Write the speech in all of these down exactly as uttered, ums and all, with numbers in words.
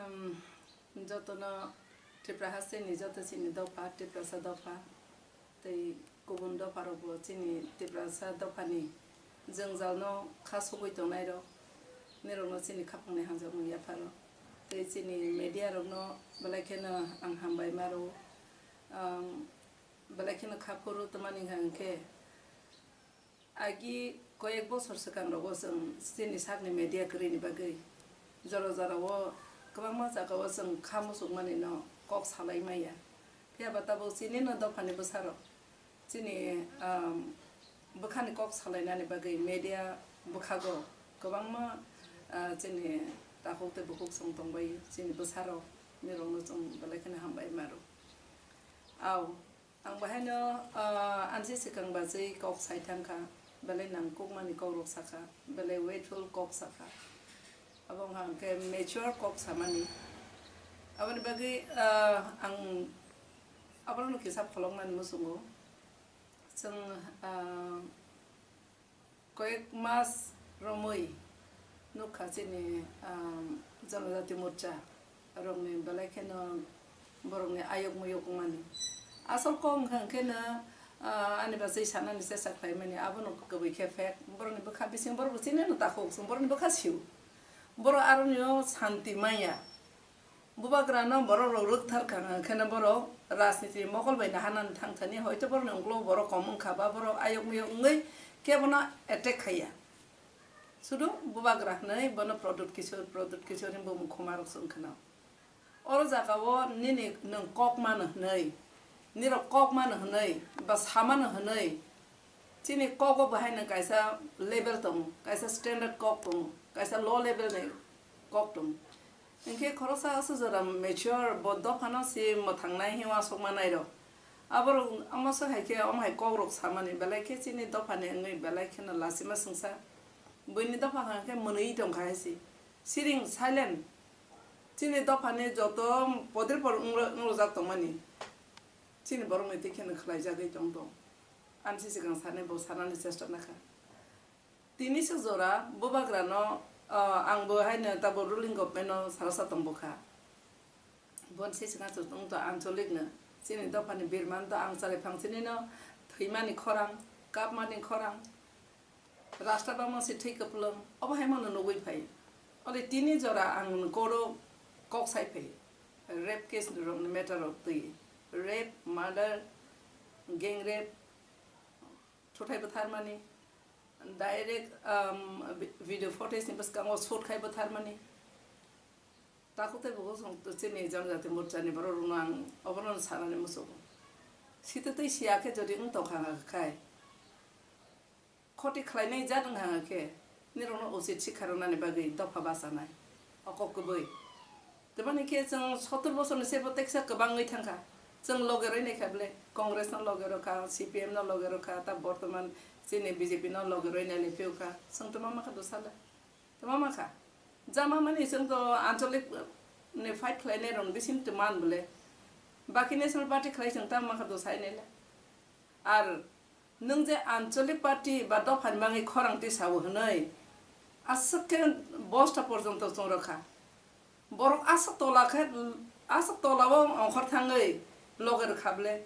Um, jotono Tripura hasteni joto chini dopha, Tiprasa dopha, tei kubun dopharokbo chini Tiprasa dophani jwngjalno kha sogwi tongnairok, nirokno chini khapangni hamjakmung yapharo. Tei chini media rokno belai kheno ang hambai maro. Um, belai kheno kha phuru twmani hwnkha hwnkhe, agi koyek bosor swkang rogo chwng chini sakni media kwrwini bagwi jora jora o kwbangma jaga o chwng kha muchukmani no kok salai maya. Phiya ba tabuk chini no dophani bwsarok chini, um, bwkhani kok salainani bagwi media bwkhago kwbangma, uh, chini takhuk tei bukhuk chwng tongbai chini bwsarok nirokno chwng belai kheno hambai maro. Au. Ang bahaino, ah, ansi swkang bachwi kok sai thangkha, belai nangkukmani kokrok sakha, belai weightful kok sakha. Abo wngkha hwnkhe mature kok samani. Aboni bagwi, ah, ang abono kisa pholoknani muchungo. Chwng, ah, Koyek mas romwi nukha chini, um, Janajati Morcha rokni belai kheno borokni ayok muyok wngmani. Asol kok wngkha hwnkhe no, uh, ani bachwi sanani chesta khlaimani, abono kwbwi khe fake. Borokni bwkha bising borok bo chini no takhuk, chwng borokni bwkha sio. Borok aronio santi manya. Bubagrano borok rok rwkthar kha, hwnkheno borok rajniti mokol bai naharnani thangthani, hoito borokni ungkulugo borok kom wngkha ba borok ayok miyok wngwi kebono attack khaiya. Sudu bubagra hwnwi bono Pradyut Kishore, Pradyut Kishore hinwi bumung khuma rok se wngkhano. Oro jagao nini nwng kok mano hwnwi, nirok kok mano hwnwi ba samano hwnwi, chini kogo bahaino kaisa level tongo, kaisa standard kok tongo, kaisa low level ni kok tongo. Hinkhe khoroksa aswk jora mature bo dophano se mwthangnai hinwi aswk manairok. Aborok omo se hai khe omo hai kokrok samani belai khe chini dophani wngwi belai kheno lachima swngsa. Buini dopha hwnkha khe mwnwi tongkha hai se. Siring silent. Chini dophani joto podir por wngro-, wngrojak tongmani. Chini borokni twi kheno khlaijagwi tong tong. Ani se swkang sanai bo sanani chesta nakha. Tini se jora bubagrano, ah, ang bo haino tabo ruling government no sara sa tong bwkha. Bon se sina chwng to ancholik no chini dophani birman to ang chari phang chini no thwimani khorang, kapmani khorang, rasta bangma se thwi kwplwng, obo hai mano nugwi phai. Ole tini jora ang koro kok sai phai. Rape case rok ni matter rok twi. Rape, murder, gang rape, thuthai bwtharmani, direct, um, vi-, video footage ni bwskango shoot khai bwtharmani. Takhuk tei bukhuk chwng chini Janajati Morcha ni borok rokno ang obono sanani muchungo. Site tei siya khe jodi wng tongkha khai, khoti khlainai jat wngkha khe, nirokno uchit sikha rwnani bagwi dopha bachanai. O kok kwbwi. Tamani khe chwng sottor bosorni sebo teksa kwbangwi thangkha. Chwng loge rwinai kha bwle, Congress no loge rwkha, C P M no loge rwkha, ta bortoman chini B J P no loge rwinai le phiyokha. Chwng tama makha dosala. Tama makha. Jama mani chwng to ancholik ni fight khlainai rok bising twi man bwle. Baki National Party khlai chwng tama makha dosa inai le. Ar nwng je ancholik party ba dophani bagwi khorang twi sao hwnwi aswk khe bosta porjonto chwng rwkha. Borok aswk tola khe, aswk tola o ongkhor thangwi loge rwkha bwle,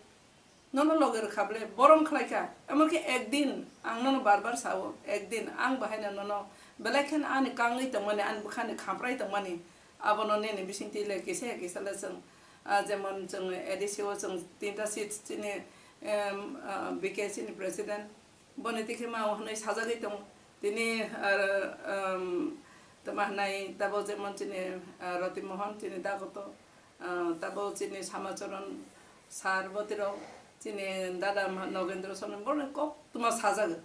nono loge rwkha bwle, borom khlai kha. Emon khe ekdin ang nono bar bar sao, ekdin ang bahai no nono belai kheno ani kangwi tongmani, ani bwkhani khamprai tongmani, abono nini bisingtwi le kisa ya kisa le chwng, ah, jemon chwng A D C o chwng tinta seat chini, em, ah, B K C ni president, boni tikhe ma hwnwi sajagwi tongo. Tini, ah, um, tama hwnai tabo jemon chini, ah, Roti Mohan chini dagoto, ah, tabo chini Samacharan sir botirok, chini dada ma-, Nogendra Soren, borok kok tuma sajago.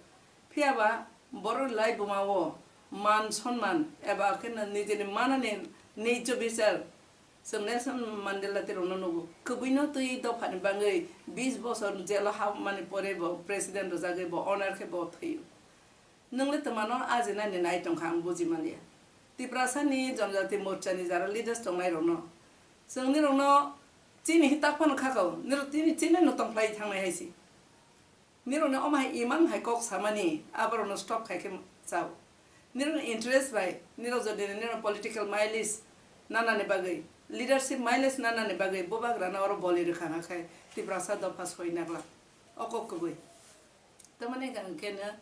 Phiya ba borok lai buma o man sonman eba khe nijini manani nijjo bichar, chwng Nelson Mandela tirokno nugo. Kwbwino twi dophani bagwi bis bosor jelo habmani pore bo president rwjagwi bo honor khe bo thwio. Nwng le twmano ajinani nai tongkha ang buji manliya. Tiprasani Janajati Morchani jara leaders tongnairokno, chwng nirokno chini hi tak phano khakao, nirok tini chini no tongphlai thangnai hai se. Nirokni omo hai imang hai kok samani, aborokno stop khai khe chao. Nirokni interest bai, nirok jodi nirok political mileage nanani bagwi, leadership mileage nanani bagwi bubagrano oro boli rwkha khe Tiprasa dopha soi nagla. O kok kwbwi. Tamani hwnkha hwnkhe no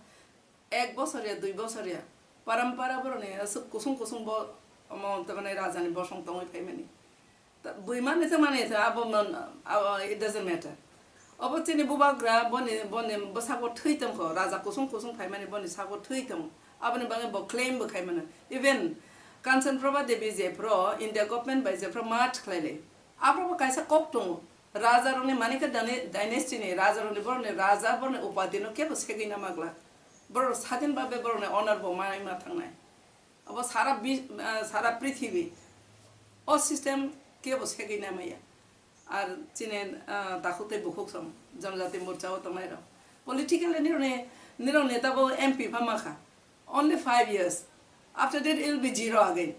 ek bosor ya, dui bosor ya, parampara boroni aswk kusung kusung bo omo tamani rajani bosong tongwi phaimani. Ta-, bui mani se mani se abo mon-, abo it doesn't matter. Obo chini bubagra boni, boni bwsako thwi tongkho, raja kusung kusung phaimani boni sako thwi tongo. Aboni bagwi bo claim bo khaimano. Even Kanchan Prabha Devi jephro India government bai jephro merge khlailai. Aphrobo kaisa kok tongo. Rajarokni Manikya dani-, dynasty ni rajarokni borokni raja borokni upadino kebo segwi na magla. Borok sadin babe borokni honor bo manwi ma thangnai. Abo sara bi-, ah, sara prithibi o system kebo segwi na maya. Ar chini, ah, takhuk tei bukhuk song Janajati Morcha o tongnai rok. Politically nirokni, nirok neta bo M P pha makha. Only five years. After that, it will be zero again.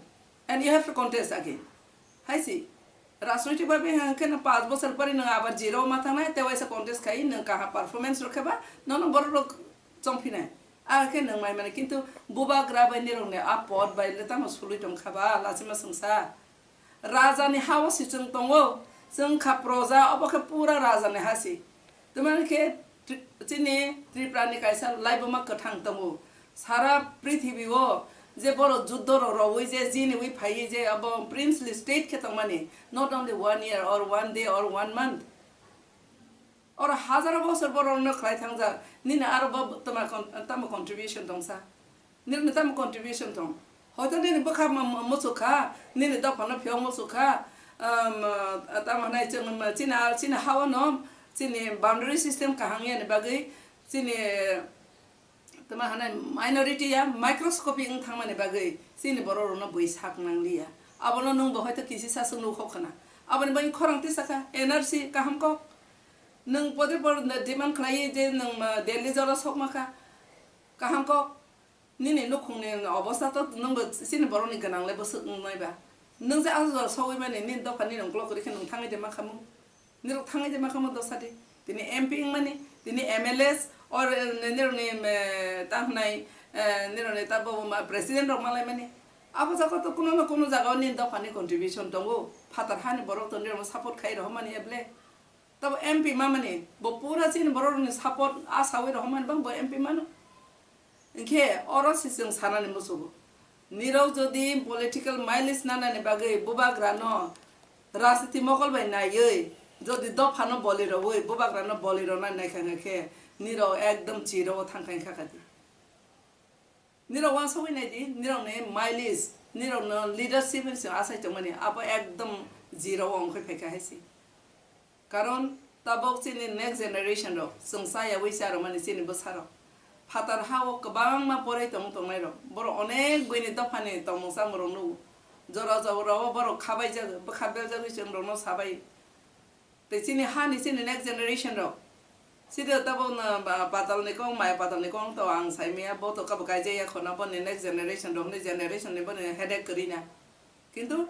And you have to contest again. Hai si, rajnoitik bhabe hwnkhe nwng panch bosor pore nwng abar zero ma thangnai, tei waisa contest khai nwng kaham performance rwkhe ba, nono borok rok chongphinai. Akhe nwng mai mani, kintu bubagra bai nirokni a pod bai le tamo sului tongkha ba, lachima swngsa. Rajani ha-o se chwng tongo, chwng kha proja, obo khe pura rajani ha se. Tamani khe Tri-, chini Tripura ni kaisa laibuma kwthang tongo. Sara prithibi o je borok juddo rok rowi je jiniwi phaiwi je abo princely state khe tongmani, not only one year or one day or one month. Oro hajaro bosor borok no khlai thangjak, nini aro bo tama con-, tamo contribution tongsa? Nini tamo contribution tong? Hoito nini bwkha ma-, ma-, muchuk kha, nini dophano phiyok muchuk kha, um, tamo hwnai chwng, um, chini, chini ha-o no, chini boundary system kaham yani bagwi, chini, tamo hwnai minority ya microscopic wng thangmani bagwi, chini borok rokno bui sak nangliya. Abono nwng bo hoito kisisa se nukho khna. Aboni bagwi khorang tisa kha, N R C kaham kok. Nwng pode por demand khlai je nwng, uh, Delhi jora sokma kha, kaham kok. Nini nukhungni obostha to nwngbo chini borokni gwnangle bwswk wngnai ba. Nwng je aswk jora sogwi mani, nini dopha nini uklok kwrwi khe nwng thangwi de ma khamu? Nirok thangwi de ma khamu dosa di? Tini M P wngmani, tini M L As, or, eh, nirokni, eh, ta hwnai, eh, nirokni ta bo ma president rok malai mani. Abo jaga to kuno na kuno jaga o nini dophani contribution tongo. Phatar hani borok to nirokno support khai rohormani eble. Tabo M P mamani, bo pura chini borok rokni support asawi rohormani bang bo M P mano. Hinkhe oro se chwng sanani muchungo. Nirok jodi political mileage nanani bagwi bubagrano rajniti mokol bai naiwi, jodi dophano boli rowi, bubagrano boli rona naikha khe, nirok ekdom zero o thangkha kha di. Nirok uansugwi nai di, nirokni mileage, nirokno leadership hinwi se achai tongmani, abo ekdom zero o wngkhe phaikha hai se. Karon tabok chini next generation rok, chwng chayawi charwmani chini bwsarok. Phatar ha-o kwbangma porai tong tongnairok, borok onek buini dophani tongmung chamung rok nugo. Jora jora o borok khabaijak, bwkha berjagwi chwng rokno sabai. Tei chini hani chini next generation rok. Sida tabok na ba-, patal ni kok, maya patal ni kok to ang sai maya, bo to kabo kaijaya khona, boni next generation rok ni generation ni boni headache kwrwi na. Kintu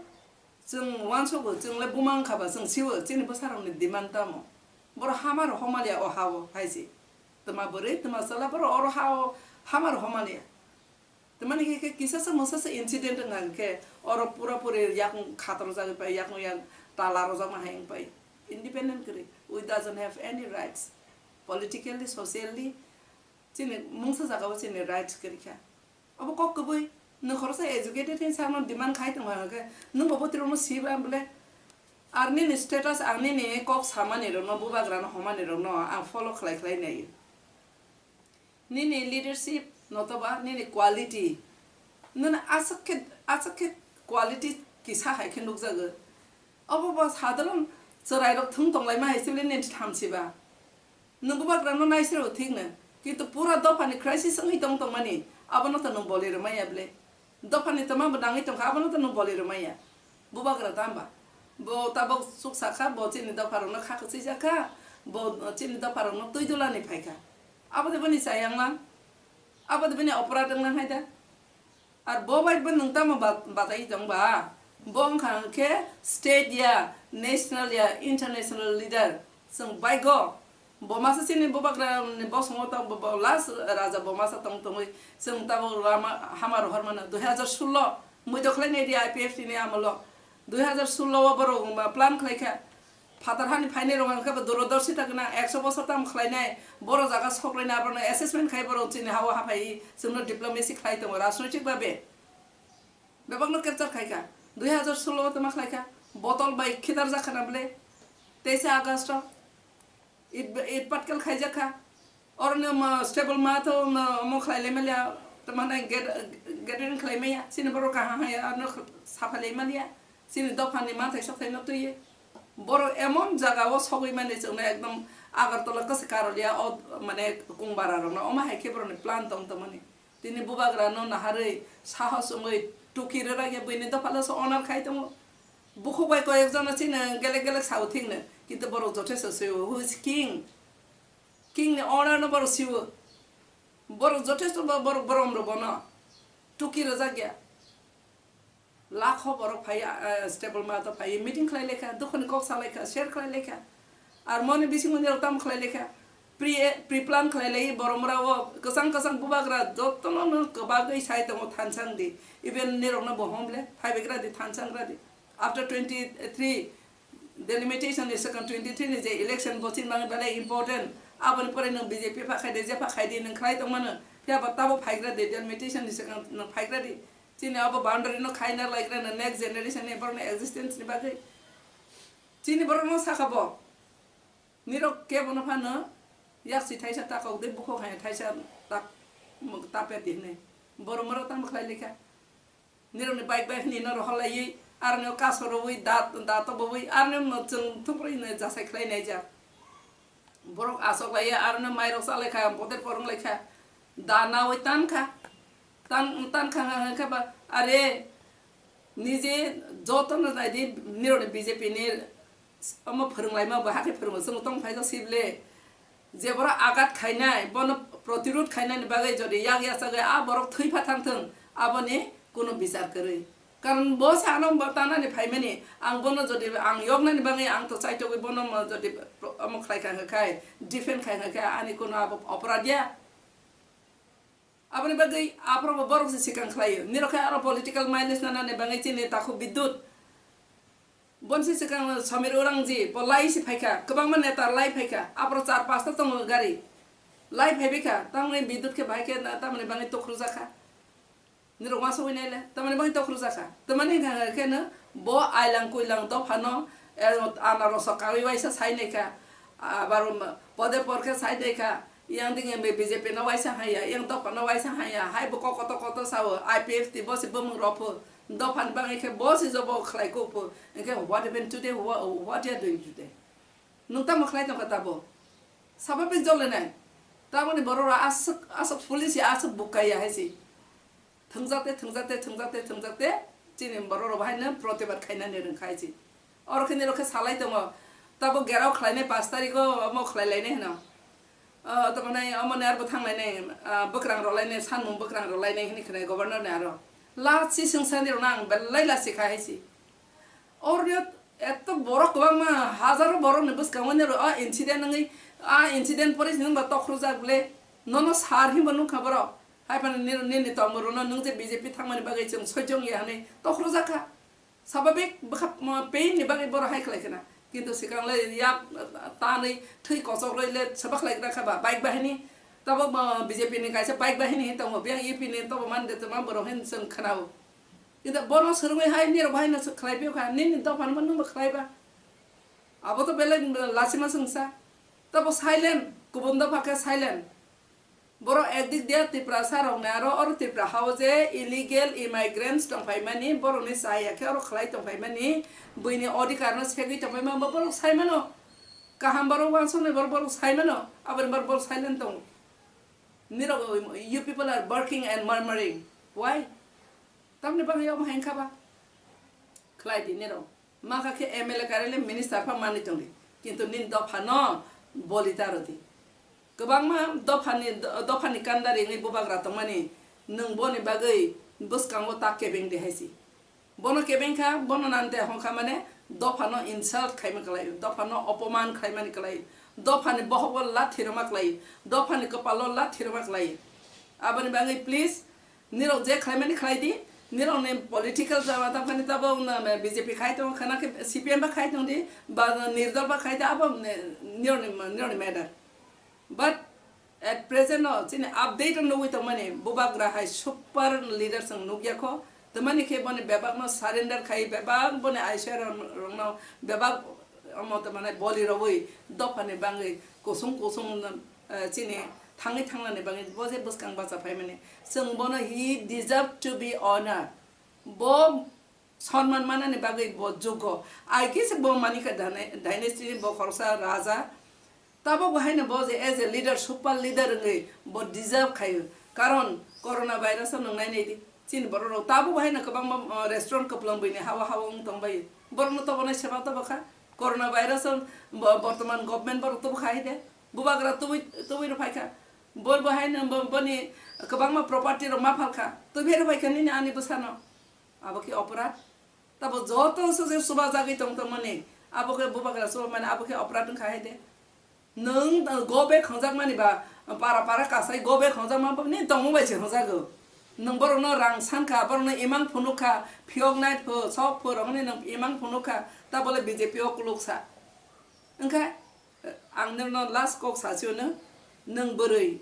chwng uansugo, chwng le buma wngkha ba, chwng siwo, chini bwsa rok ni demand tamo. Borok hama rok homalia o ha-o hai se. Twma bwrwi, twma chwla borok oro ha-o hama rok homalia. Tamani khe, khe kisa se mwsa se incident wngkha khe oro pura puri yakung khatrok jagwi pai, yakung yak tala rojak ma hai wng pai. Independent kwrwi. We doesn't have any rights. Politically, socially, chini mungsa jaga o chini rights kwrwi kha. Abo kok kwbwi, nwng khoroksa educated hinwi sakno demand khai tongkha khe, nwng bo bwtwi rokno siba bwle. Ar nini status, ang nini kok samani rokno, bubagrano homani rokno ang follow khlai khlai nai. Nini leadership notoba nini quality. Nini aswk khe, aswk khe quality kisa hai khe nukjago. Obo bo sadharon chwrairok thung tonglaima hai se bile nini thamsiba. Nwng bubagrano naisirw thikno. Kintu pura dophani crisis wngwi tong tongmani, abono to nwng boli rwmaya bile. Dophani twma bo nangwi tongkha, abono to nwng boli rwmaya. Bubagra tamba? Bo tabok chuksa kha, bo chini dopharokno kha kwchwijak kha, bo chini dopharokno twi dulani phai kha. Abo de bini chayang lang? Abo de bini oporad wng lang hai da? Ar bo bai bo nwng tamo ba-, batai tong ba? Bo wngkha hwnkhe state ya, national ya, international leader. Chwng baigo. Bo masa chini bubagra ni bosongo tong bo, bo last raja bo masa tong tongwi chwng tabok lama hama rohor mano dui hazar sullo muido khlai nai di I P F T ni amolo. Dui hazar sullo o borok wngma plan khlaikha. Phatar hani phainai rok hwnkhe bo durodorshita gwnang, ekso bosor tamo khlainai, borok jaga sokrainai, abono assessment khai borok chini hao haphai, chwngno diplomacy khlai tongo rajnoitik babe. Bebakno capture khaikha. Dui hazar sullo o tamo khlaikha. Botol bai khitar jakha na bwle. Teisa August o. It, it patkel khaijak kha. Oroni omo stable ma to omo, omo khlai lai maliya, to mane get-, gathering khlai maya. Chini borok kaham haya, arno sapha lai maliya. Chini dophani manthai sokthai no twiwi. Borok emon jaga o sogwi mani chwngno ekdom Agartala kwchwk karoliya o mane kungbara rokno. Omo hai khe borokni plan tong tongmani. Tini bubagra no naharwi sahos wngwi tuki rwrak ya buini dophalo se honor khai tongo. Bukhuk bai koyek jona chini gelek gelek sao thikno, kintu borok jothesto sio, who is king? King ni honor no borok sio. Borok jothesto bo-, borok borom rw bono tuki rwjak ya. Lakho borok phai, ah, stable ma to phai, meeting khlai lekha, dukhoni kok sa lekha, share khlai lekha. Ar moni bisingo nirok tam khlai lekha. Pre, pre plan khlai lai borok mora o kwchang kwchang bubagra jotono no kwbagwi sai tongo thansang di. Even nirok no bo hom le phai begra di thansang gra di. After twenty-three delimitation ni second twenty-three ni je election bo chin mani belai important. Aboni pore nwng B J P pha khai di, je pha khai di nwng khlai tong mano. Phiya bo tabo phai gra di delimitation ni second nwng phai gra di. Chini abo boundary no khaina laikra no next generation ni borok ni existence ni bagwi. Chini borok no saka bo. Nirok kebo no phano yaksi thaisa takok de bukhuk hai thaisa tak tapya di hinwi. Borok moro tamo khlai likha. Nirok ni bike bai hini no rohor laiwi aroni o kasorowi dat, dat obowi aroni no chwng thuprwi no jasai khlai naijak. Borok asok lai ya, aro no mairok sa lai kha, boder porong lai kha, da nawi tan kha, tan, tan kha, kha, kha ba, are, nije joto no nai di, nirok ni B J P ni omo phwrwng lai ma bo, hakhe phwrwng chwng tong phai jak sible, je borok agat khainai, bono protirod khainani bagwi jodi yak ya chagwi a borok thwi pha thang thung, aboni kuno bichar kwrwi. Karon bo se ano tanani phaimani, ang bono jodi ang yoknani bagwi ang to chaitogwi bono mo jodi pro-, omo khlai kha hwnkhe khai, defend khai hwnkhe khai ani kuno abo oporad ya. Aboni bagwi aphuru bo borok se swkang khlaio. Nirok khe aro political mileage nanani bagwi chini takhuk Bidyut. Bonsi swkang Samir Urangji, bo lai se phaikha, kwbangma neta lai phaikha, aphuru char pasta tongo gari. Lai phaibai kha, tamoni Bidyut khe bahai khe na-, tamoni bagwi tokhorjak kha. Nirok uansugwi naile, tamani bagwi tokhorjak kha. Tamani hwnkha khe no bo ailang kuilang dophano, eh, anaroso kawi waisa sai naikha, abar pode por khe sai naikha, yang ding B J P no waisa haiya, yang dophano waisa haiya, hai bo kok koto koto sao, I P F T bo se bumung rok pho, dophani bagwi khe bo se jobo khlai kok pho, hwnkhe what happened today, what, what you are doing today? Nwng tamo khlai tongkha tabo? Sababik jolenai. Tamoni borok rok aswk, aswk foolish ya, aswk bukkaiya hai se. Thwngjate, thwngjate, thwngjate, thwngjate, chini borok rok bahai no protibad khainani rwngkha hai se. Oro khe nirok khe salai tongo. Tabo gerao khlainai pash tarikh o omo khlai lainai hwno. Ah, tamani omo ni arbo thang lainai, ah, bwkrang rok lainai, sanmung bwkrang rok lainai hwnwi khwnai governor ni aro. Lachi swngsa nirok no ang belai lachi kha hai se. Oroni eto borok kwbangma, hajaro borokni bwskango nini a incident wngwi, a incident pore se nwngba tokhorjak ble, nono sar hinba nukha borok. Hai phano nini, nini tongmung rokno nwng je B J P thangmani bagwi chwng sojong ya hwnwi tokhorjak kha. Sababik bwkha, pain ni bagwi borok hai khlai khna. Kintu swkang le yak tanwi thwi kochok rwi le swbak lai gra kha ba bike bahini. Tabo, ah, B J P ni kaisa bike bahini hin tongo, biyang U P ni tobo man de tongma borok hin chwng khna o. Kintu bono swrwngwi hai nirok bahai no khlai phiyokha, nini dopha no nwngbo khlai ba. Abo to belai lachima swngsa. Tabo silent, kubun dopha khe silent. Borok ekdik dia Tiprasa rok ni aro oro Tripura ha o je illegal immigrants tongphaimani, borokni chaya khe oro khlai tongphaimani, buini odhikar no segwi tongphaima bo borok saimano. Kaham borok uansuknai borok, borok saimano, aboni borok, borok silent tongo. Nirok, you people are barking and murmuring. Why? Tamni bagwi omo hai wngkha ba? Khlai di nirok. Makha khe M L A karele minister pha manwi tongdi. Kintu nini dopha no boli ta rwdi. Kwbangma dophani, dophani kandari wngwi bubagra tongmani nwng boni bagwi bwskango ta kebeng di hai si. Bono kebeng kha, bono nante hong kha mane dophano insult khaima kwlai, dophano opoman khlaimani kwlai, dophani bohogo lathi rwma kwlai, dophani kwpalo lathi rwma kwlai. Aboni bagwi please nirok je khlaimani khlai di, Nirokni political jama tangkani tabo wngna B J P khai tongo, khana khe C P M ba khai tongdi, ba nirdol ba khai da, abo nirokni, nirokni matter. But at present no chini update no nugwi tongmani, bubagra hai super leaders ang nukya kho. Tamani khe boni bebak no surrender khai, bebak boni aisha rok no bebak omo tamani boli rogwi dophani bangwi kusung kusung, eh, chini thangwi thangnani bangwi bo je bwskang bacha phaimani. Chwng bono he deserve to be honor. Bo Sonman manani bagwi bo joggo. Ai kisa bo manikha dyna-, dynasty ni bo khoroksa raja. Tabok bo haino bo je as a leader, super leader wngwi bo deserve khaio. Karon corona virus o nwng nai nai di. Chini borok rok tabok bo haino kwbangma, uh, restaurant kwplwng bwini hawa hawa wng tong bai. Borok no tobo nai seba tobo kha. Corona virus o bo-, bortoman government borok tobo kha hai de. Bubagra tubui, tubui rw phai kha. Bo bo haino bo-, boni kwbangma property rok ma phal kha. Tubui rw phai kha nini ani bwsano. Abo khe oporad. Tabo joto se je chuba jagwi tong tongmani, abo khe bubagra chuba mani, abo khe oporad wngkha hai de. Nwng go bag hwnjakmani ba, para para kasai go bag hwnjakma bo nini tongmung bai se hwnjago. Nwng borokno rang san kha, borokno imang phunuk kha, phiyok nai pho, sok pho rokni nwng imang phunuk kha, ta bole B J P o kuluk sa. Wngkha, ang nirokno last kok sa sio no, nwng bwrwi,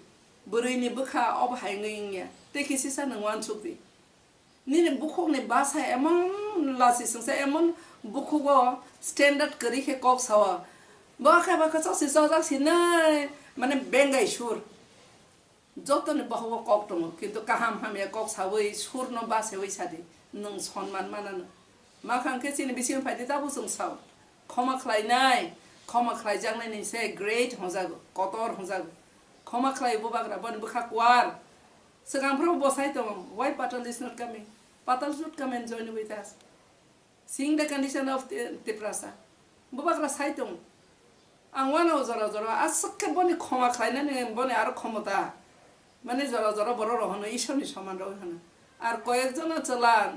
bwrwini bwkha obo hai wngwi wngya, tei khe sisa nwng uansuk di. Nini bukhukni bwsa emon lasi singsa, emon bukhugo standard kwrwi khe kok sao. Bo khe ba kwchak si chajak si nai, mane bengai sur. Jotoni bohogo kok tongo, kintu kaham hamya kok sawi surno basewi sadi, nwng sonman manano. Makhang khe chini bisingo phaidi tabuk chwng sao. Khoma khlainai, khoma khlaijaknaini se great hwnjago, kotor hwnjago. Khoma khlai bubagra boni bwkha kuar. Swkang phuru bo sai tongo, "Why Patal is not coming? Patal should come and join with us. Seeing the condition of Ti-, Tiprasa." Bubagra sai tongo. Ang uanao jora jora aswk khe boni khoma khlainani, boni aro khomota. Mane jora jora borok rok hwno Ishwar ni soman rok hwno. Ar koyek jona chwla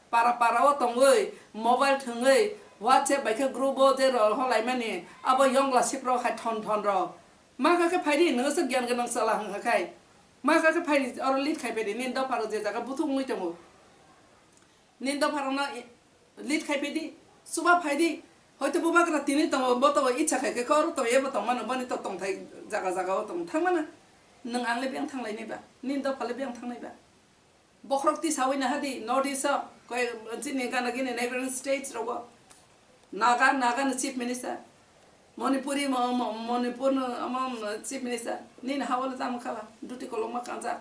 para para o tongwi mobile thwngwi WhatsApp bai khe group o je rol holaimani abo yongla sip rok hai thon thon rok. Ma kha khe phaidi, nwng se gyan gwnang chwla hwnkha khai. Ma kha khe phaidi, oro lead khai phaidi, nini dopha rok je jaga buthuk wngwi tongo. Nini dopha rokno i-, lead khai phaidi, chuba phaidi. Hoito bubagra tini tongo, bo tongo, icha khai khe khe oro tongo, ebo tong mano, boni to tongthai jaga jaga o tong thang mano. Nwng ang le beng thang lai nai ba, nini dopha le beng thang nai ba. Bokhorok tisawi nahadi North East o, koi chini gana gini neighboring states rogo. Naga, Naga ni Chief Minister. Manipuri, mo-, mo-, Manipur no, omo, Chief Minister. Nini hawale tamo khala, duty kolokma kanjak.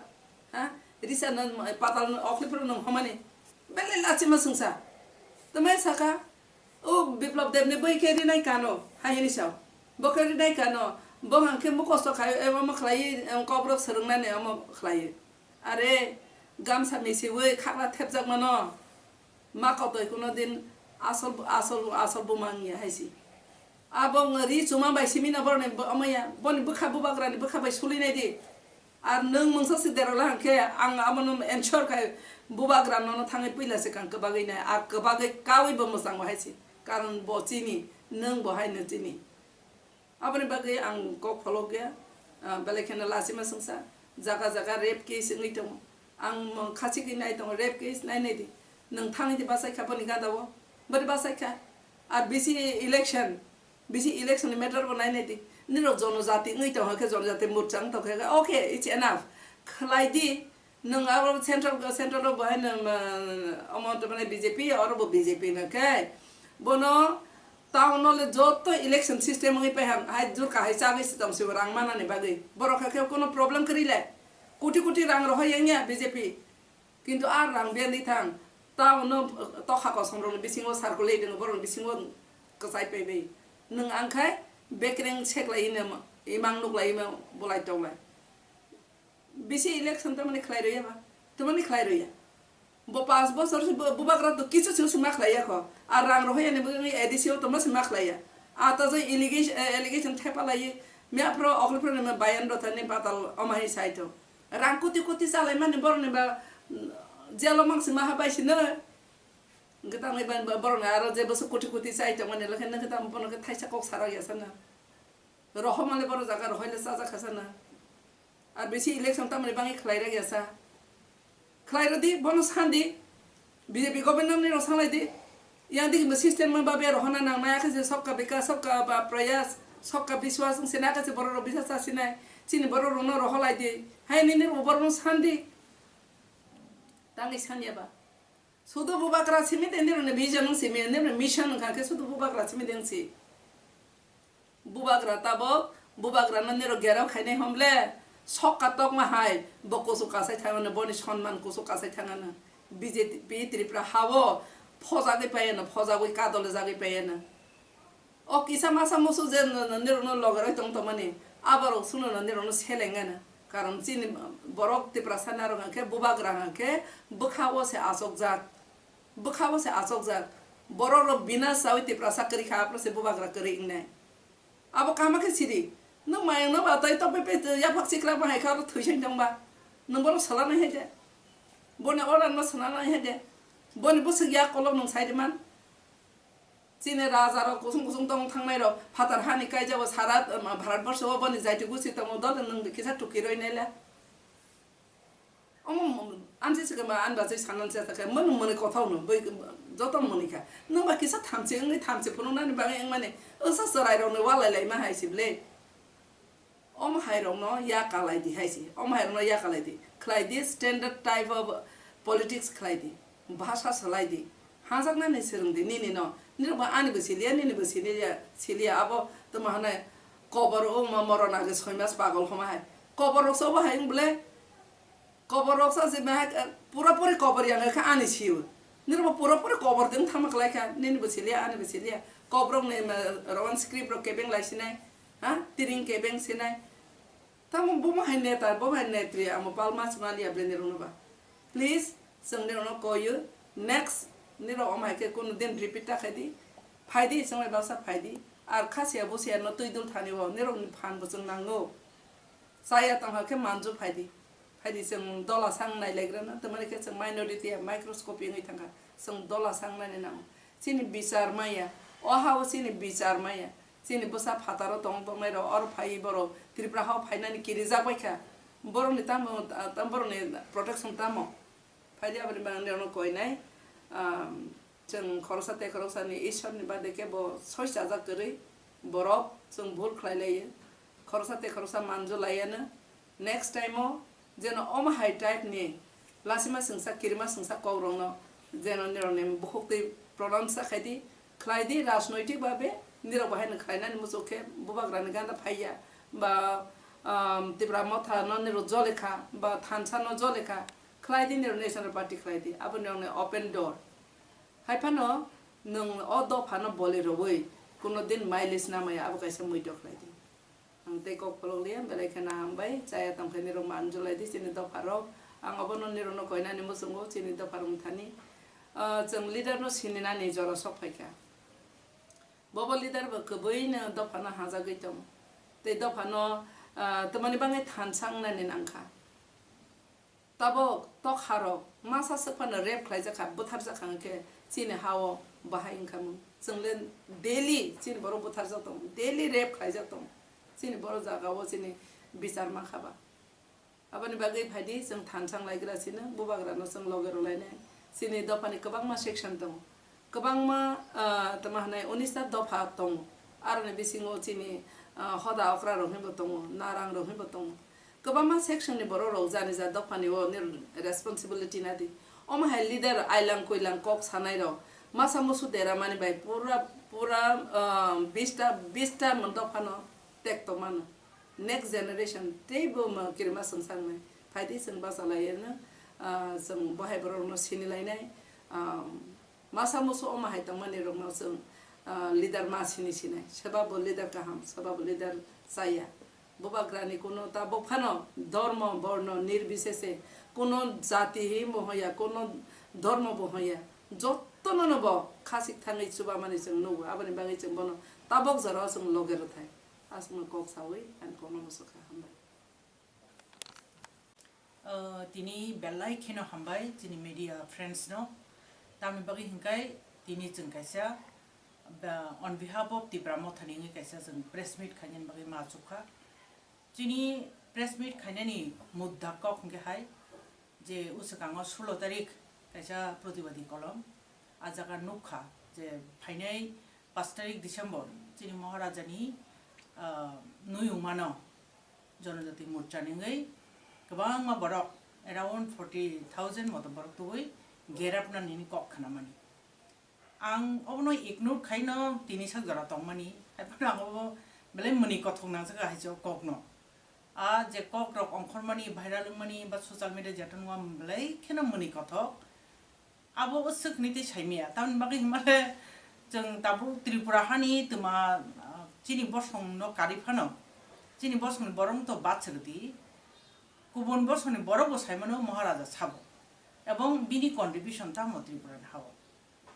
Ha? Risa no, patal no, okli phuru no homani. Bele lachima sungsa. Tamai saka, o Biplab Deb ni boi khe rinai kano, hai hini sao. Bo khe rinai kano, bo hang khe mukosto khai, ebo ma khlai, em, kokrok swrwng nani omo khlai. Are, gamsa misiwi khakla thepjak mano, ma kotoi kuno din asol, asol, asol buma wngya hai si. Abo wng ri chuma bai simi no boroni bo-, omo ya, boni bwkha bubagra ni bwkha bai suli nai di. Ar nwng mungsa si derok la hwnkhe ang abono ensure khai bubagra nono thangwi puila swkang kwbagwi nai, ar kwbagwi kaui bo mwchango hai si. Karon bo chini, nwng bo hai no chini. Aboni bagwi ang kok pholok ya, ah, belai kheno lachima sungsa, jaga jaga rape case wngwi tongo. Ang mung khachigwi nai tongo, rape case nai nai di. Nwng thangwi di bachai kha boni gada o, boni bachai kha. Ar bisi election, bisi election ni matter bo nai nai di. Nirok jonojati wngwi tongkha khe, jonojati murcha wng tongkha khe, okay, it's enough. Khlai di, nwng abo central, central o bo hai nwng, ah, omo to mane B J P, oro bo B J P no khe. Bono town o le joto election system wngwi pai ham, hai jur kahai chagwi se tong se bo rang manani bagwi. Borok khe, khe kono problem kwrwi le. Koti koti rang rohoi wngya B J P. Kintu a rang biyandi thang, ta uno tokha kosom rokni bisingo circulate wngwi borokni bisingo kwchai paibai. Nwng ang khai bekreng seklai hino imang nuklai hino bolai tonglai. Bisi election tamani khlai rwya ba? Tamani khlai rwya. Bo panch bochor se bu-, bubagra to kichu se ma khlaiya kho. A rang rohoi ani bwgwi A D C o tongma se ma khlaiya. A ta je allegation, eh, allegation thepa lai, miya phro okol phro ni bayan rotha ni patal omai sai to. Rang kuti kuti chalai mani borok ni ba, mm, jail o mang se ma habai sino. Gitang ni ban ba borok ni aro je bwswk kuti kuti chai tong mani lokhe nang gitang bono khe thaisa kok sarak ya sana. Rohoma le borok jaga rohoi le chajak kha sana. Ar bisi election tamni bangwi khlai rwk ya sa. Khlai rwdi, bono sandi. B J P government no nirok sanglai di. Yang digi bo system ma babe rohona nang nai, akhe se sabka vikas, sabka ba prayas, sabka biswas wng se nai, akhe se borok rok bisa sa sinai. Chini borok rok no roholai di. Hai nini rok borok no san di. Tangwi san ya ba. Sudu bubagra simi de nirok ni vision wng simi, nirok ni mission wng kha khe sudu bubagra simi de wng si. Bubagra tabok, bubagrano nirok gerao khainai hwnble, sok katokma hai bo kuchuk kasai thangano, boni sonman kuchuk kasai thangano. B J P Tripura hao phojagwi paiano, phojagwi kadolejagwi paiano. O kisa masa musu je n-, n-, nirokno logeroi tong tongmani, aborok sunono nirokno selengano. Karon chini borok Tiprasa narok hwnkhe bubagra hwnkhe bwkhao se achokjak. Bwkhao se achokjak. Borok rok bina chawi Tiprasa kwrwi kha, aphuru se bubagra kwrwi wngnai. Abo kama khe siri. Nwng mayung no ba tai tok pepe yaphak sikla ba hai kha oro thwi sai tong ba. Nwng bono sala nai hai de. Boni order no sala nai hai de. Boni bwswk yak kolok nwng sai de man. Chini raja rok kusung kusung tong thangnai rok phatar hani kaijabo sara, um, Bharat borsho o boni jaiti gusi tongo dole nwng kisa tuki roi nai le. Omo mo-, ansi se kema ani bachai sanan se ta khe, mano mani kothao no, bai joto mani kha. Nwng ba kisa thamchi wngwi thamchi phunuknani bagwi wngmani, wngsa chwrairokni walai laima hai se ble. Omo hairokno ya kalai di hai se, omo hairokno ya kalai di. Khlai di, standard type of politics khlai di, bhasha swlai di. Hajaknani swrwng di nini no. Nini bo ani bo siliya, nini bo siliya, siliya. Abo tamo hwnai kobor o ma moron age soi mas pagol homa hai. Kobor rok se obo hai wng ble. Kobor rok sa se bahai, eh, pura puri kobor yang kha ani siu. Nini bo pura puri kobor ding thama klai kha, nini bo siliya, ani bo siliya. Kobrok ni, eh, Roman script rok kebeng lai sinai, ha? Tiring kebeng sinai. Tamo bo hai neta, bo hai netri, amo palma chuma liya ble nirok no ba. Please, chwng nirok no koyu, next, nirok omo hai khe kunu din repeat ta khai di. Phai di, chwng bai baksa phai di. Ar kha siya bo siya no twi dul thani o, nirok ni phan bo chwng nango. Chaya tong kha khe manju phai di. Phaidi chwng dola sang nailagrana, tamani khe chwng minority ya microscopy wngwi thangkha, chwng dola sang nani nango. Chini bichar maya, o ha-o chini bichar maya, chini bwsa phataro tong tongnai rok, oro phaiwi borok Tripura hao phainani kirijak bai kha, borokni tamo, tam borokni protection tamo? Phaidi aboni bagwi nirokno koinai, um, Chwng khoroksa tei khoroksani Ishwarni bade khe bo soi chajak kwrwi borok chwng bhul khlai laio, khoroksa tei khoroksa manju laiano. Next time o jeno omo hai type ni lasima swngsa kirima swngsa kok rokno jeno nirokni bukhuk twi pronounce khlai di, khlai di rajnoitik babe nirok bo haino khlainani muchuk khe bubagrani ganda phaiya ba, um, Tipra Motha no nirok jole kha ba thansa no jole kha khlai di nirok national party khlai di abo nirokni open door. Hai phano nwng o dophano boli rwui kuno din mileage namaya abo kaisa muido khlai di. Ang tei kok pholok liya, belai kheno hambai, chaya tongkhe nirok manjulai di chini dopha rok. Ang obono nirokno koinani muchungo chini dopha rok thani. Ah, chwng leader no sininani jora sok phaikha. Bobo leader bo kwbui no dophano hajagwi tongo. Tei dophano, ah, tamani bangwi thansa wngnani nangkha. Tabok tokharok masa swk phano rape khlaijak kha, bwtharjak kha, hwnkhe chini ha-o bahai wngkha mung. Chwng le daily chini borok bwtharjak tongo, daily rape khlaijak tongo. Chini borok jaga-o chini bichar mankha ba. Aboni bagwi phaidi chwng thansa wnglaigra sino, bubagrano chwng loge rwlainai. Chini dophani kwbangma section tongo. Kwbangma, ah, tamo hwnwi unis ta dopha tongo. Aroni bisingo chini, ah, hoda okra rok hinbo tongo, narang rok hinbo tongo. Kwbangma section ni borok rok jani ja dopha ni o nir responsibility na di. Omo hai leader ailang koilang kok sanai rok masa musu dera mani bai pura, pura, ah, bista, bista mon dopha no tek tong mano. Next generation teibo ma kirima swngchang nai. Phaidi chwng bachalaiyano, ah, chwng bohai borok no sinilainai, ah, Masa musu omo hai tongmani rokno chwng, ah, leader ma sini sinai. Soba bo leader kaham, soba bo leader chaya. Bubagrani kuno tabok phano dhormo, borno, nirbisese, kuno jati hi bo hoya, kuno dhormo bo hoya. Jotono no bo khasik thangwi chubamani chwng nugo. Aboni bagwi chwng bono tabok jorao chwng loge rwthai. Aswkno kok sawi ani kokno muchukha. Hambai. Uh, tini belai kheno hambai chini media friends no. Tamni bagwi hinkai tini chwng kaisa, ba, on behalf of Tipra Motha ni wngwi kaisa chwng press meet khainani bagwi ma achukha. Chini press meet khainani mudda kok hwnkhe hai je uswkango sulo tarik Kaisa protibadi kolom, a jaga nukha je phainai pash tarik December chini Maharajani, ah, nuyungmano Janajati Morcha ni wngwi kwbangma borok, around forty thousand moto borok tubui gerapna nini kok khnamani. Ang obono ignore khaino tini sak jora tongmani, haiphano ang obo belai mwnwi kothok nangjakha hai se o kokno. A je kok rok ongkhormani, viral wngmani ba social media jeto nungma belai kheno mwnwi kothok. Abo o swk ni tei saimaya, tamni bagwi himale chwng tabuk Tripura hani twma, ah, chini bosong no kari phano, chini bosong ni borok to bad swrwdi, kubun bosong ni borok bo saimano Maharaja sabo, ebong bini contribution tamo Tripura ni hao.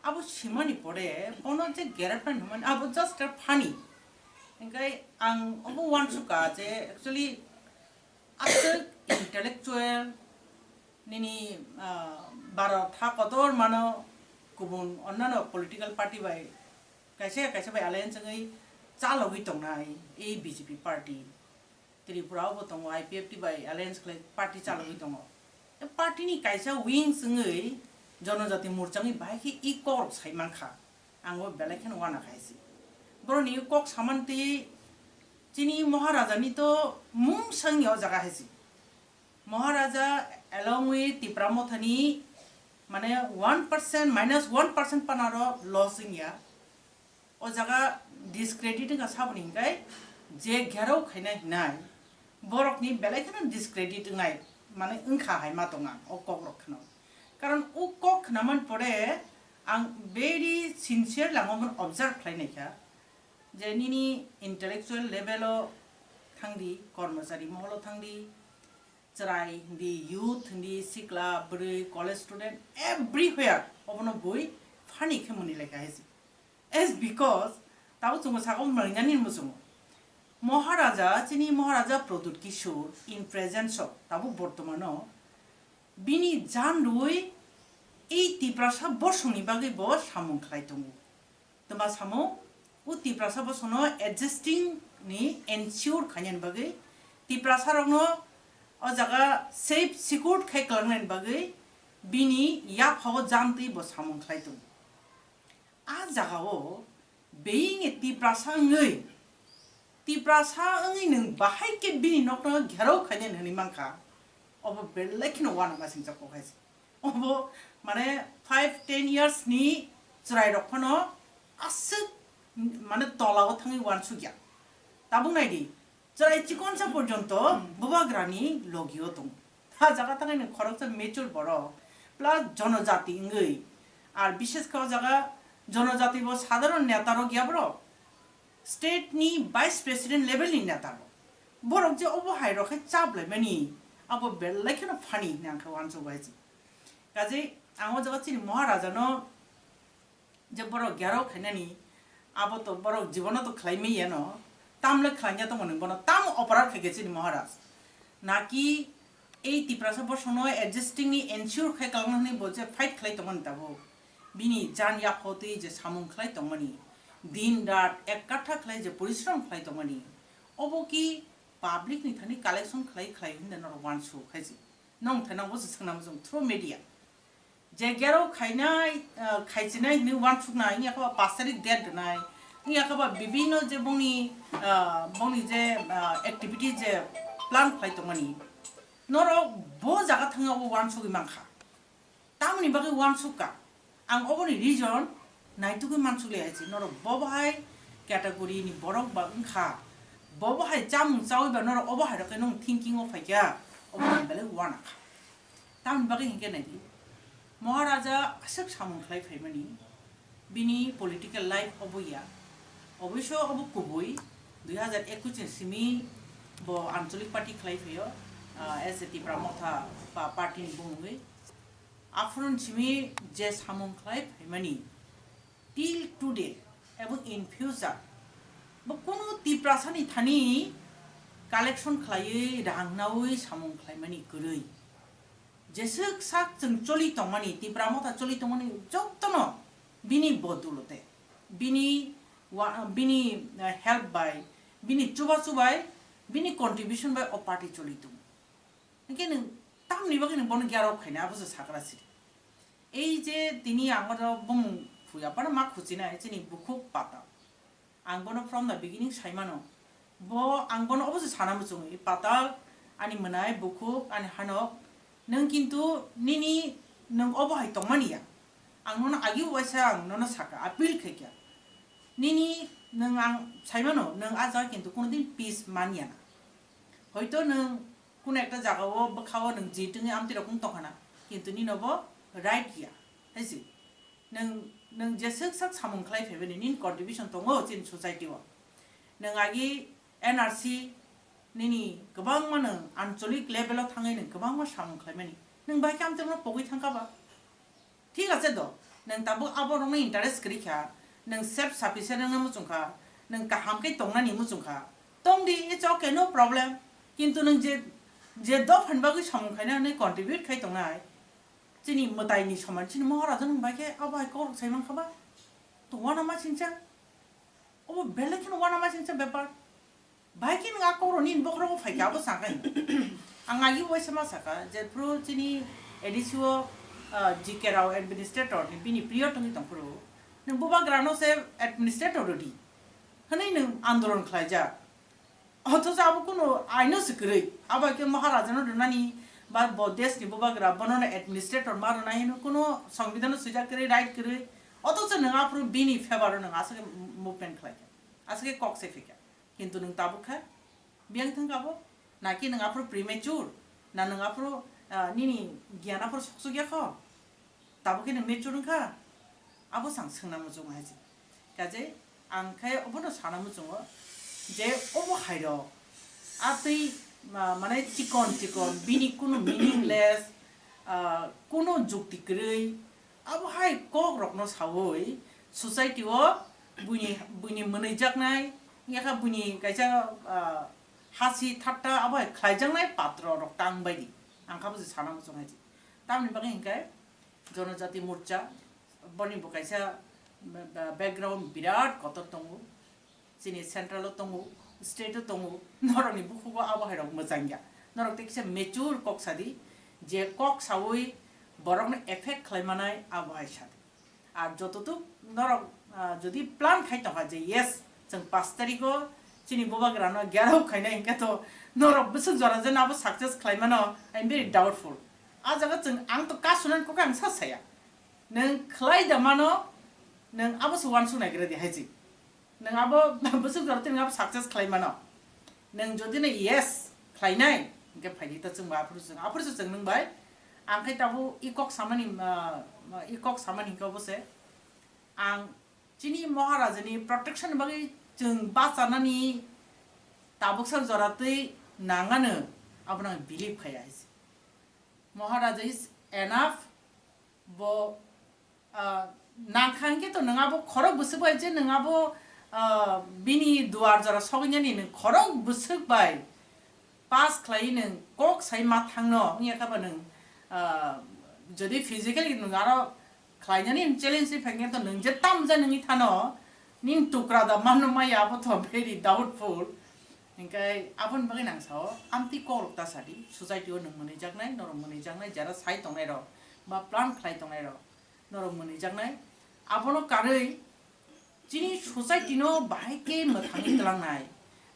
Abo simani pore ono je gerapna hwnmani abo just a funny. Hingke ang obo uansukha je actually aswk intellectual nini, ah, Bharat ha kotor mano kubun onnano political party bai kaisa kaisa bai alliance wngwi chalogwi tongnai ei B J P party. Tripura o bo tongo, I P F T bai alliance khlai party chalogwi tongo. E party ni kaisa wings wngwi Janajati Morcha wngwi bahai khe e kok rok sai mankha. Ang bo belai kheno uana khai se. Borok ni kok samantwi chini Maharaja ni to mung sangya o jaga hai se. Maharaja along with Tipra Motha ni mane one percent, minus one percent panaro loss wngya. O jaga discredit wngkha saboni hingkai je gherao khaina hinai borokni belai kheno discredit wngnai mane wngkha hai ma tong ang o kok rok kheno. Karon o kok khnaman pore ang very sincere lango observe khlai naikha je nini intellectual level o thangdi, kormochari moholo thangdi, chwrai hindi, youth hindi, sikla, bwrwi, college student, everywhere obono bui funny khe mwnwi laikha hai se. As because tabuk chwngno sakao mwlwngani hinwi chwngo. Maharaja, chini Maharaja Pradyut Kishore in presence of tabuk bortomano bini jan rwi ei Tiprasa bosongni bagwi bo samung khlai tongo. Twma samung, o Tiprasa bosongno adjusting ni ensure khainani bagwi, Tiprasa rokno o jaga safe secured khai kwlangnani bagwi bini yaphao jantwi bo samung khlai tongo. A jagao being a Tiprasa wngwi, Tiprasa wngwi nwng bahai khe bini nokno gherao khainani hwnwi mankha, obo belai kheno uanama singcha kok hai se. Obo mane five ten years ni chwrai rok phano aswk mane tola o thangwi uansukya. Tabuk nai di, chwrai chikonsa porjonto bubagra ni logi o tongo. Ha jaga thangwi ni khoroksa mature borok plus jonojati wngwi, ar bishes khe o jaga jonojati bo sadharon neta rok ya borok, state ni vice president level ni neta rok, borok je obo hai rok khe chap lai mani, abo belai kheno funny hinwi ang khe uansuk bai se. Kaje ang o jaga chini Maharaja no je borok gherao khainani, abo to borok jibono to khlai manya no, tamle khlai ya tongo nwng bono, tamo oporadh khai khe chini Maharaj? Naki ei Tiprasa bosongno adjusting ni ensure khai kwlangna hwnwi bo je fight khlai tongmani tabuk, bini jan yaphao twi je samung khlai tongmani, din rat ek katha khlai je porishrom khlai tongmani, obo ki public ni thani collection khlai khlai hinwi norok uansuk khai se. Nong thai nang bo se swngnamo chwng through media. Je gherao khainai, ah, khaichinai hinwi uansuknai, wngya khe ba pash tarik date rwnai, wngya khe ba bibinno je bongni, ah, bongni je, ah, activity je plan khlai tongmani, norok bo jaga thangwi abo uansugwi mankha. Tamoni bagwi uansukha, ang oboni reason naitugwi mansukliya hai se, norok bo bahai category ni borok ba wngkha, bo bahai chamung chawi ba norok obo hai rokhe nwng thinking o phaikha, obo ang belai uanakha. Tamoni bagwi hinkhe naidi, Maharaja aswk samung khlai phaimani, bini political life obo ya, oboiso obo kubui, dui hazar ekush ni simi bo Anchalik party khlai phaio, ah, as a Tipra Motha pa-, party ni bumungwi. Aphuru ni simi je samung khlai phaimani, till today, ebong in future, bo kunu Tiprasa ni thani collection khlaiwi rang nawi samung khlaimani kwrwi. Jeswk sak chwng choli tongmani, Tipra Motha choli tongmani jotono bini bodulote, bini wa-, bini, eh, help bai, bini chubachu bai, bini contribution bai o party choli tongo. Hinkhe nwng tamni bagwi nwng bono gherao khaina abo se sakra siri. Ei je tini ang oro bumung phuya phano ma khuchinai chini bukhuk Patal. Ang bono from the beginning sai mano. Bo ang bono obo se sana muchungwi, Patal, ani mwnai, bukhuk, ani hanok, nwng kintu nini nwng obo hai tongmani ya. Ang nono agi uaisa ang nono saka, appeal khaikha. Nini nwng ang sai mano, nwng a jaga kintu kuno din peace man ya na. Hoito nwng kuno ekta jaga o bwkha o nwng ji tongwi amtwi rok wng tongkha na, kintu nini obo right ya, hai se. Nwng, nwng jeswk sak samung khlai phaimani, nini contribution tongo chini society o. Nwng agi N R C nini kwbangma nwng ancholic level o thangwi nwng kwbangma samung khlaimani. Nwng bai khe amtwino pogwi thangkha ba? Thik ache do, nwng tabuk abo rokno interest kwrwi kha, nwng self sufficient wngna muchung kha, nwng kaham khe tongnani muchung kha, tong di, it's okay, no problem. Kintu nwng je, je dophani bagwi samung khaina hwnwi contribute khai tongnai, chini mwtaini soman, chini Maharaja nwng bai khe abo hai kok rok sai mankha ba? To uanama singcha? Obo belai kheno uanama singcha bepar. Bai khe nwng a kok rokni bokhorogo phai kha, abo sakha. Ang agi uaisa ma sakha, jephru chini A D C o, ah, G K Rao administrator ni bini period wngwi tongphuru, nwng bubagrano se administrator rwdi hwnwi nwng andolon khlaijak. Othocho abo kuno aino se kwrwi. Abo hai khe Maharajano rwnani ba bo deshni bubagra bonono administrator ma rwnai hwnwi kuno songbidhano swijak kwrwi, right kwrwi. Othocho nwng aphuru bini favor o nwng aswk khe movement khlaikha, aswk khe kok se phikha. Kintu nwng tabuk kha, biyang thang kha bo, naki nwng aphuru premature, na nwng aphuru, ah, nini giyan aphuru soksok ya kho? Tabuk khe nwng mature wngkha? Abo sang swngna muchung hai se. Kaje ang khe obono sana muchungo je obo hai rok a twi ma-, mane chikon chikon bini kunu meaningless, ah, kunu jukti kwrwi, abo hai kok rokno sawi society o buini, buini mwnwi jaknai, yakha buini kaisa, ah, hasi thatta abo hai khlaijaknai patro rok tang bai di. Ang kha bo se sana muchung hai se. Tamni bagwi hinkhe Jonojati Morcha, boni bo kaisa ba-, ba-, background birat kotor tongo. Chini central o tongo, state o tongo, norokni bukhugo abo hai rok mwchang ya. Norok tei kisa mature kok sadi, je kok sawi borokno effect khlai manai abo hai sadi. Ar jototuk norok, ah, jodi plan khai tongkha je yes, chwng pash tarikh o chini bubagrano gherao khainai hinkhe to norok bwswk jora je abo success khlai mano, I am very doubtful. A jaga chwng ang to kasunani kok ang sa saya. Nwng khlai da mano, nwng abo se uansuk naigra di hai se. Nwng abo bwswk jora twi nwng abo success khlai mano. Nwng jodi no yes khlainai, hinkhe phaidi ta chwngbo aphuru chwng, aphuru se chwng nwng bai. Ang khai tabuk i kok samani, ah, i kok samani hinkhe obo se. Ang chini Maharajani protection bagwi chwng bachanani tabuksa jora twi nangano, abono ang believe khaiya hai se. Maharaja is enough, bo, ah, nangkha hinkhe to nwng abo khorok bwswk bai je nwng abo, ah, bini duar jora sogwinani nwng khorok bwswk bai pass khlaiwi nwng kok sai ma thangno wngya khe ba nwng, ah, jodi physically nwng aro khlainani nwng challenge ri phaikhe to nwng je tam je nwngwi thano nini tukra da manno maya abo to very doubtful. Hinkhe aboni bagwi nang sao amtwi kokrok ta sadi, society o nwng mwnwi jaknai, norok mwnwi jaknai, jera sai tongnai rok ba plan khlai tongnai rok. Norok mwnwi jaknai. Abono karwi chini society no bahai khe mwthangwi twlangnai.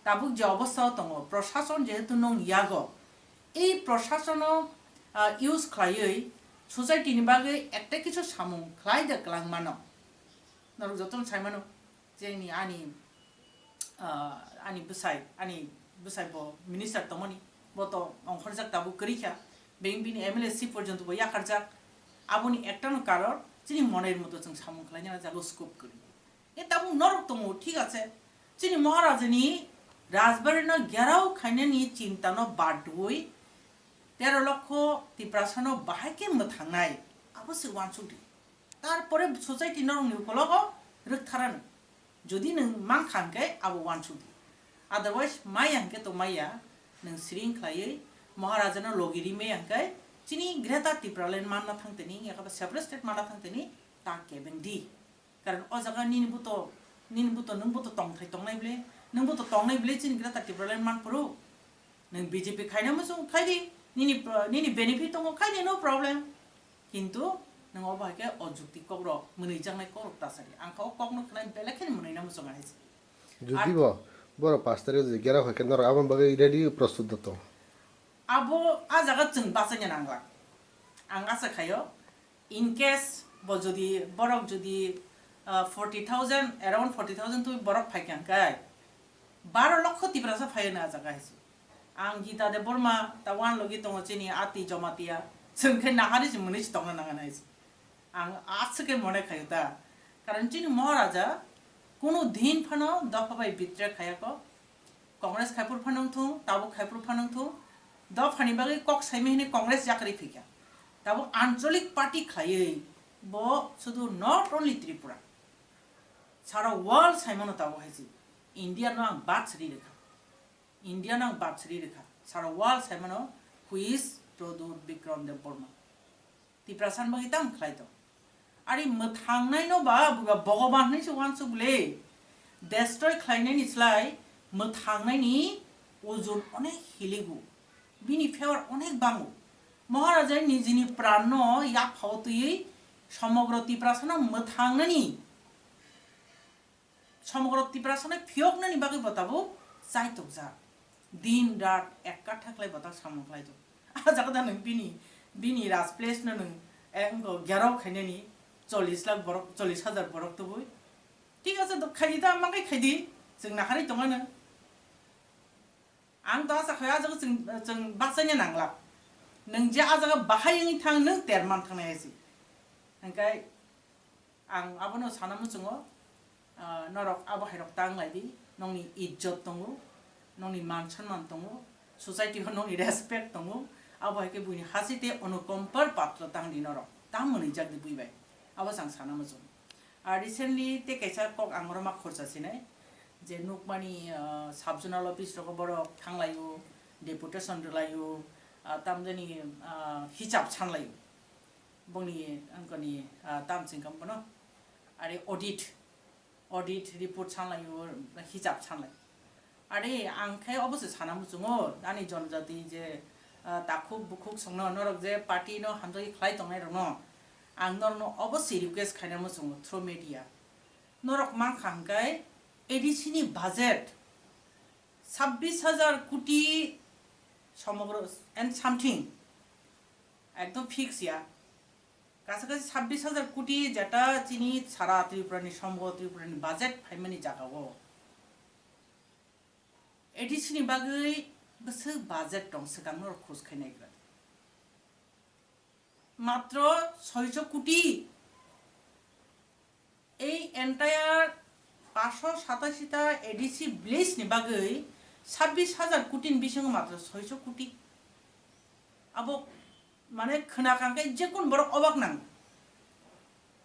Tabuk je obostha o tongo, prosason jehetu nong yago, ei prosason no, ah, use khlaiwi society ni bagwi ekta kisu samung khlai da kwlang mano. Norok jotono sai mano. Chini ani, ah, ani bwsai, ani bwsai bo minister tongmani, bo to ongkhorjak tabuk kwrwi kha, being bini M L A seat porjonto bo yakarjak, aboni ektano karon chini monai moto chwng samung khlaina jago scope kwrwi. E tabuk norok tongo, thik ache, chini Maharajani rajbari no gherao khainani chinta no badwi tero lokho Tiprasa no bahai khe mwthangnai, abo se uansuk di. Tarpore society norokni ukologo rwktharano. Jodi nwng mankha hwnkhe abo uansuk di. Otherwise, maya hwnkhe to maya, nwng siring khlaiwi Maharajano logi ri maya hwnkhe chini Greater Tipraland manna thangtini, yakha separate state manna thangtini ta kebeng di. Karon o jaga nini buto, nini buto, nwng buto tongthai tongnai bwle, nwng buto tongnai bwle chini Greater Tipraland manphuru. Nwng B J P khaina muchung khai di, nini, nini benefit tongo khai di, no problem. Kintu Nwng obo hai khe o jukti kokrok, mwnwijaknai kokrok ta sadi. Ang kha o kokno khwnai belai kheno mwnwina muchungo hai se. Jodi bo borok pash tarikh jodi gera hoi khe norok aboni bagwi ready prostut da tong? Abo a jaga chwng bachaina nangla. Ang asa khaio, in case bo jodi borok jodi, ah, forty thousand, around forty thousand twi borok phai kha hwnkhe, baro lokho Tiprasa phai hwnwi a jaga hai se. Ang Gita Debbarma ta wan logi tongo chini ati Jomatia. Chwng khe nahari se mwnwi se tongna nang nai se. Ang aswk khe mone khaio ta. Karon chini Maharaja kuno din phano dopha bai betray khaya kho. Congress khai phuru phano wng thung, tabuk khai phuru phano wng thung. Dophani bagwi kok saimani hwnwi Congress yakarwi phikha. Tabuk ancholik party khlaiwi bo sudu not only Tripura. Sara world saimano tabuk hai se. India no ang bad sri rekha. India no ang bad sri rekha. Sara world saimano who is Pradyut Bikram Debbarma. Tiprasa ni bagwi tamo khlai tong? Ari mwthangnai no ba buga Bhogoban hinwi se uansuk le. Destroy khlainai ni slai mwthangnai ni ujun onek hiligo. Bini favor onek bango. Maharaja nijini pran no yaphao twiwi somogro Tiprasa no mwthangnani Somogro Tiprasa no phiyoknani bagwi bo tabuk chai tokjak. Din rat ekka thaklai bo ta samung khlai tong. A jaga da nwng bini, bini raj place no nwng, eh, wngkho gherao khainani chollish lakh borok, chollish hajar borok tubui. Thik ase, to khaidi ta, ma khe khaidi, chwng naharwi tongano. Ang to asa khai, a jaga chwng, chwng bachaina nangla. Nwng je a jaga bahai wngwi thang, nwng ter man thangnai ase. Hwnkhe ang abono sana muchungo, ah, norok abo hairok tang lai di, nongni ijjot tongo, nongni man sonman tongo, society o nongni respect tongo, abo hai khe buini hasi tei onukompar patro tang di norok, tamo mwnwijak di bui bai, abo se ang sana muchungo. Ah, recently tei kaisa kok ang oro ma khorsa sinai, je nukmani, ah, sub zonal office rogo borok thanglaio, deputation rwlaio, ah, tamjani, ah, hisab sanlaio, bongni angkoni, ah, tam singkam bono, are audit, audit report sanlaio, hisab sanlai. Are ang khe obo se sana muchungo, ani jonojati je, ah, takhuk bukhuk songno norok je party no hamjagwi khlai tongnai rokno, ang norokno obo se request khaina muchungo through media. Norok mankha hwnkhe A D C ni budget sabbish hajar koti somogro and something, ekdom fix ya. Kaisa kaisa sabbish hajar koti jeta chini sara Tripura ni, somogro Tripura ni budget phaimani jaga o A D C ni bagwi bwswk budget tong swkang norok khoj khai naigra. Matro soicho koti. Ei entire paanch sho satashi ta A D C village ni bagwi sabbish hajar koti ni bisingo matro soicho koti. Abo mane khwna kang khe jekun borok obak nang.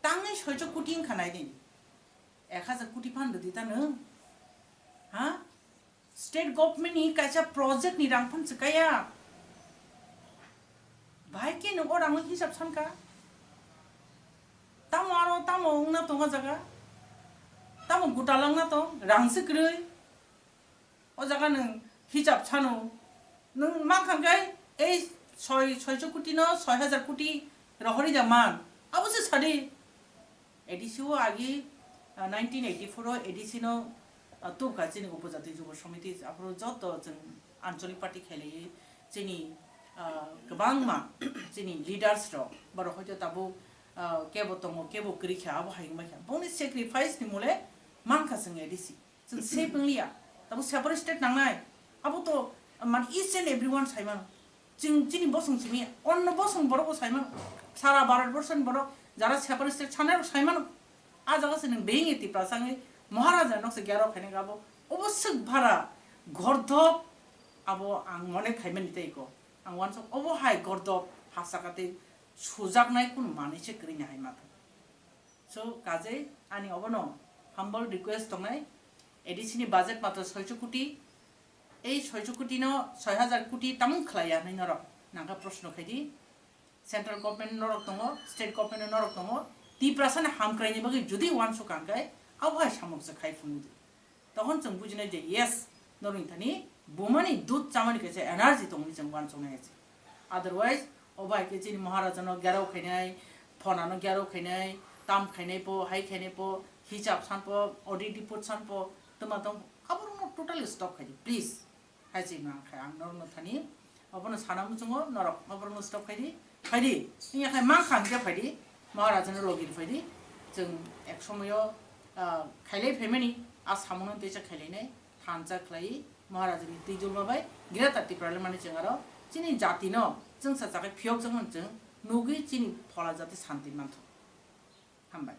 Tangwi soicho koti wngkha nai di. Ek hajar koti phan rwdi ta nwng. Ha? State government ni kaisa project ni rang phano swkaya. Bahai khe nwng o rang no hisab sankha. Tamo aro tamo wngna tongo jaga. Tamo gutala wngna tong, rang se kwrwi. O jaga nwng hisab sano. Nwng mankha khe ei soi, soicho koti no soi hajar koti rohori da man. Abo se sadi. A D C o agi, ah, nineteen eighty-four o A D C no, ah, tubkha chini Upojati Jubo Samiti, aphuru joto chwng anchalik party khailaiwi chini, ah, kwbangma chini leaders rok, borok hoito tabuk, ah, kebo tongo, kebo kwrwi kha, abo hai wngbai kha. Bongni sacrifice ni mole mankha chwng A D C. Chwng safe wng liya. Tabuk separate state nangnai. Abo to, man, each and everyone sai mano. Chwng chini bosong simi, onno bosong borok bo sai mano. Sara Bharat borso ni borok jara separate state sanai rok sai mano. A jaga se nwng being e Tiprasa wngwi Maharaja nok se gyaro khainai abo. Obo swk bara gordhop abo ang mone khaimani tei ko. Ang wansuk obo hai gordhop ha saka tei sujaknai kunu manwi se kwrwini hai mata. So, kajei ani obono humble request tongnai, A D C ni budget matro soicho koti, ei soicho koti no soi hajar koti tamung khlaiya hinwi norok nangkha proshno khaidi. Central government norok tongo, state government norok tongo, Tiprasa ni hamkrai ni bagwi jodi wansuk kangkhe abo hai samung se khai phunukdi. Tokon chwng bujinai je, yes, norok thani bumani dud chamani kaisa energy tongwi chwng uansuknai se. Otherwise, o bai khe chini Maharaja no gerao khainai, Phonano gyaro khainai, tam khainai po, hai khainai po, hisab san po, audit report san po, tuma tong, aborokno totally stop khaidi, please. Hai se ma khe ang norokno thani, obono sana muchungo norok oborokno stop khaidi, khaidi, wngya khai mang kha hwnkhe phaidi, Maharajano logi rw phaidi, chwng ek somoyo, ah, khailai phaimani, a samono teisa khailainai, thansa khlai Maharajani twijolma bai Greater Tipraland mani chwng aro chini jatino chwngsa chakhai phiyokjakmani chwng nugwi chini phola jati santi manthok. Hambai.